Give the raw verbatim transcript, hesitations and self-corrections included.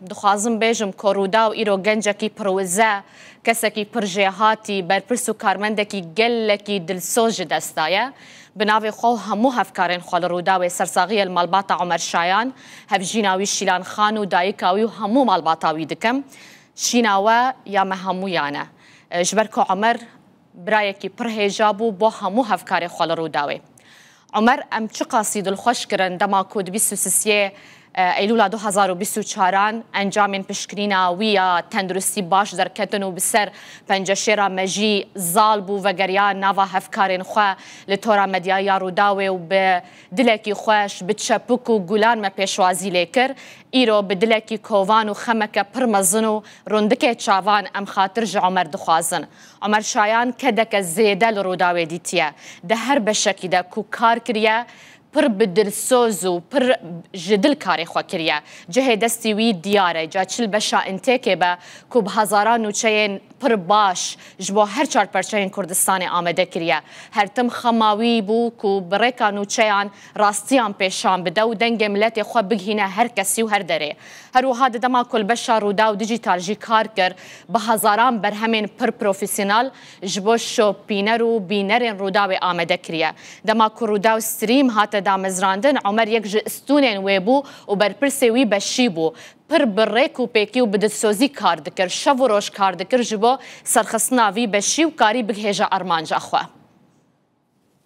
Dixwazim bêjim ku Rûdaw îro gencekî pirwize, kesekî pir jêhatî, berpirs û karmendekî gelekî dilsoz ji dest daye. Bi navê xwe û hemû hevkarên xwe li Rûdawê sersaxiyê li malbata Omer Şayan, hevjîna wî Şîlan Xan û dayika wî û hemû malbata wî dikim. Şîna we ya me hemûyan e. Ji ber ku Omer birayekî pir hêja bû bo hemû hevkarê xwe li Rûdawê. Omer, em çiqasî dilxweş kirin dema ku di bîst û sisê Eylûla du hazar û bîst û çaran encamên piştgirîna wî ya tenduristî baş derketin û bi ser penceşêra mejî zal bû, vegeriya nava hevkarên xwe li tora medyaya Rûdawê û bi dilekî xweş, bi çepik û gulan me pêşwazî lê kir. Îro bi dilekî kovan û xemeke pir mezin û rûndikê çavan em xatir ji Omer dixwazin. Omer Şayan kedeke zêde li Rûdawê dîtiye. Di her beşekî de ku kar kiriye, pir bi dilsoz û pir ji dil karê xwe kiriye. Cihê destî wî diyar e, ca çi li beşa întêkê be ku bi hezaran nûçeyên pir baş ji bo her çar perçeyên Kurdistanê amade kiriye. Her tim xema wî bû ku bi rêka nûçeyan rastiyan pêşan bide û dengê miletê xwe bigihîne her kesî û her derê. Her wiha di dema ku li beşa Rûdaw Digital jî kar kir, bi hezaran berhemên pir profesyonel ji bo şopîner û bînerên Rûdawê amade kiriye. Dema ku Rûdaw Stream hate damezrandin, Omer yek ji stûnên wê bû û berpirsê wî Beşî bû. Pir bi rêk û pêkî û bi dilsozî kar dikir, şev û roj kar dikir ji bo serxistina vî Beşî û karî bigihêje armanca xwe.